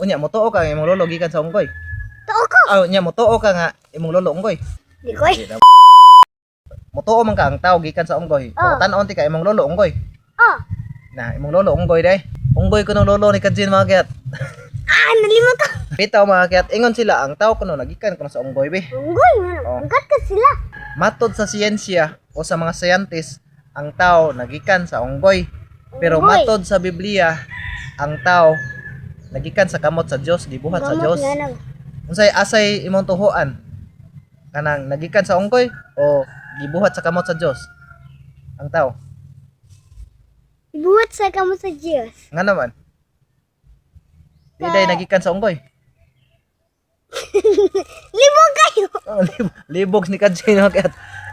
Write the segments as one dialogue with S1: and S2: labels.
S1: Unya motuo ka nga imong lolo gikan sa unggoy?
S2: Tuo ko.
S1: Ah, unya motuo ka nga imong lolo unggoy?
S2: Di ko eh.
S1: Motuo man ka ang tao gikan sa unggoy?
S2: Oh.
S1: Tan-on ti ka, imong lolo unggoy?
S2: Oh.
S1: Na imong lolo unggoy day. Unggoy kuno lolo ni Kajin, mga kiyat.
S2: Ah, nalimot ko.
S1: Bitaw, mga kiyat, ingon sila ang tao kuno nagikan kuno sa unggoy be.
S2: Unggoy, man.
S1: Oh.
S2: Angkat ka sila.
S1: Matod sa siyensya o sa mga scientist, ang tao nagikan sa unggoy. Pero
S2: Unggoy.
S1: matod sa Biblia, ang tao nagikan sa kamot sa Dios, gibuhat sa
S2: Gamot
S1: Dios.
S2: nga na.
S1: Unsay asay imong tuhuan? Kanang nagikan sa unggoy o gibuhat sa kamot sa Dios? Ang tao.
S2: Ibuhat sa kamot sa Diyos.
S1: Nga naman. Di day nagikan sa unggoy.
S2: Libog kayo.
S1: Oh, libog ni Kajin, no, kaya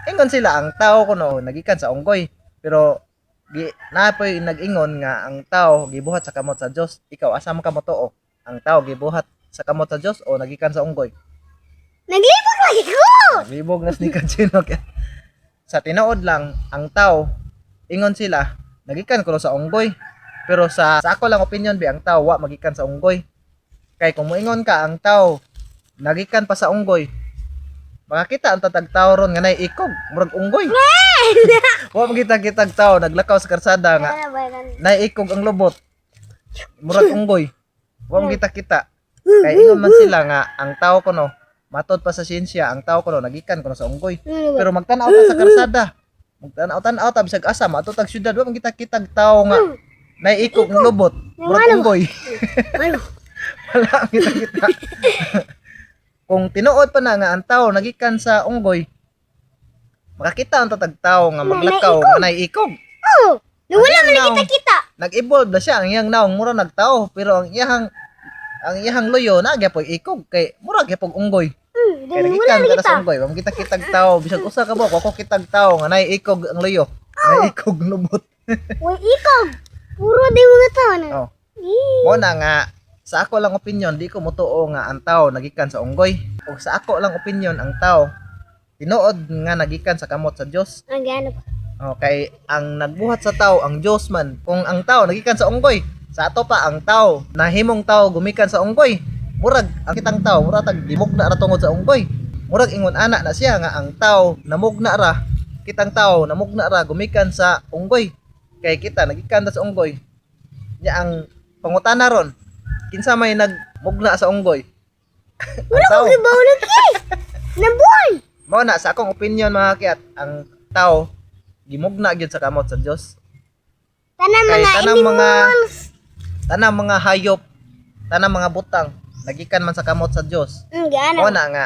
S1: ingon sila ang tao kuno nagikan sa unggoy. Pero gi napoy nag-ingon nga ang tao gibuhat sa kamot sa Dios. Ikaw, asa man ka motuo? Ang tao gibuhat sa kamot sa Dios o nagikan sa unggoy?
S2: Naglibog lagi ko.
S1: Libog na ni Kajin, no, kaya sa tinuod lang, ang tao, ingon sila nagikan kuno sa unggoy. Pero sa ako lang opinion bi, ang tao wa magikan sa unggoy. Kay kung moingon ka ang tao nagikan pa sa unggoy, makakita ang tatag tao ron nga nay ikog, murag unggoy. Wa makita kitag tao naglakaw sa karsada nga
S2: Ano ba yan?
S1: nay ikog ang lobot, murag unggoy. Wa makita kita. Kay ingon man sila nga ang tao kuno, matod pa sa siyensya, ang tao kuno nagikan kuno sa unggoy.
S2: Ano ba?
S1: Pero magtan-aw ta sa karsada, magtan-aw-tan-aw ta bisag asa maadto tag syudad, wa man kita kitag tao nga naiikog ang lobot, murag unggoy.
S2: Ano?
S1: Wala ang kita kita. Kung tinuod pa na nga ang tao nagikan sa unggoy, makakita ang tatag tao nga maglakaw nga naiikog.
S2: Oh, nawala
S1: Ang
S2: man
S1: iyang
S2: kita kita.
S1: Nag-evolve na siya, ang iyang naong mura nagtao, pero ang iyahang luyo na gyapoy ikog kay mura gyapog unggoy. Kay
S2: Then wala
S1: nagikan
S2: na
S1: ka na
S2: kita.
S1: sa unggoy, wa makita kitag tao bisag usa ka buok, ako kitag tao nga naiikog ang luyo, naiikog ang lubot.
S2: Uy, ikog. Puro di mga tao na.
S1: Oh.
S2: Eh.
S1: Mo na nga sa ako lang opinion, di ko motuo nga ang tao nagikan sa unggoy. O sa ako lang opinion, ang tao tinuod nga nagikan sa kamot sa Dios.
S2: Ang gano pa.
S1: Okay, ang nagbuhat sa tao ang Dios man. Kung ang tao nagikan sa unggoy, sa ato pa ang tao nahimong tao gumikan sa unggoy. Murag ang kitang tao murag tag dimugna ra tungod sa unggoy. Murag ingon ana na siya nga ang tao namugna ra, kitang tao namugna ra gumikan sa unggoy. Kay kita nagikan ta sa unggoy. Nya ang pangutana ron, kinsa may nagmugna sa unggoy? Ang tao.
S2: Okay, bawo lagi. Nabuhay.
S1: Mao na sa akong opinion, mga kiat, ang tao gimugna gyud sa kamot sa Dios.
S2: Tanang
S1: Kay
S2: mga
S1: tanang
S2: animals.
S1: Tanang mga hayop, tanang mga butang nagikan man sa kamot sa Dios.
S2: Ang gano.
S1: Mao na nga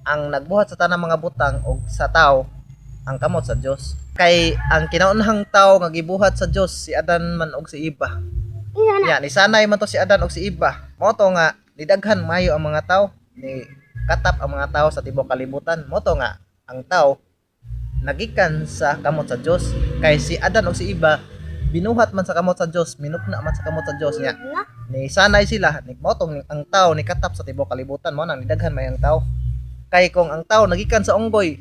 S1: ang nagbuhat sa tanang mga butang og sa tao ang kamot sa Dios. Kay ang kinaunhang tao nga gibuhat sa Dios si Adan man og si Eva.
S2: Ina na.
S1: Ya, ni sanay man to si Adan og si Eva. Mao to nga nidaghan maayo ang mga tao, ni katap ang mga tao sa tibuok kalibutan. Mao to nga ang tao nagikan sa kamot sa Dios, kay si Adan og si Eva binuhat man sa kamot sa Dios, minukna man sa kamot sa Dios niya.
S2: Na.
S1: Ni sanay sila, ni mao tong ang tao ni katap sa tibuok kalibutan, mao nang nidaghan may ang tao. Kay kung ang tao nagikan sa unggoy,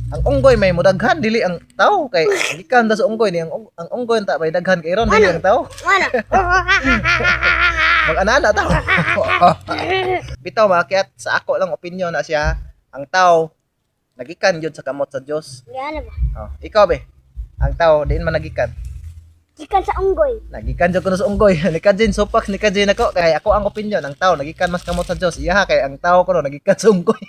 S1: ang unggoy may mudaghan, dili ang tao, kay gikan ta sa unggoy ni ang unggoy ta may daghan kay ron, dili ang tao.
S2: Ano?
S1: Mag-anana tao. Bitaw, mga kiat, sa ako lang opinion na siya, ang tao nagikan gyud sa kamot sa Dios.
S2: Gano ba?
S1: Oh, ikaw be. Ang tao diin man nagikan?
S2: Gikan sa unggoy.
S1: Nagikan jud kuno sa unggoy. Ni Kajin sopak ni Kajin ako kay ako ang opinion, ang tao nagikan mas kamot sa Dios. Iya kay ang tao kuno nagikan sa unggoy.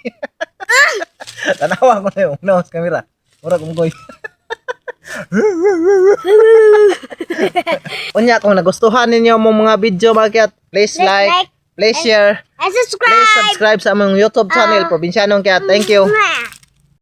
S1: Tanawa ko na yung nose camera. Murag unggoy. Unya, kung nagustuhan ninyo mong mga video, mga kiat, please
S2: Please
S1: like,
S2: like,
S1: please share,
S2: And subscribe.
S1: please subscribe sa among YouTube channel, Probinsyanong Kiat. Thank you.
S2: Mwah.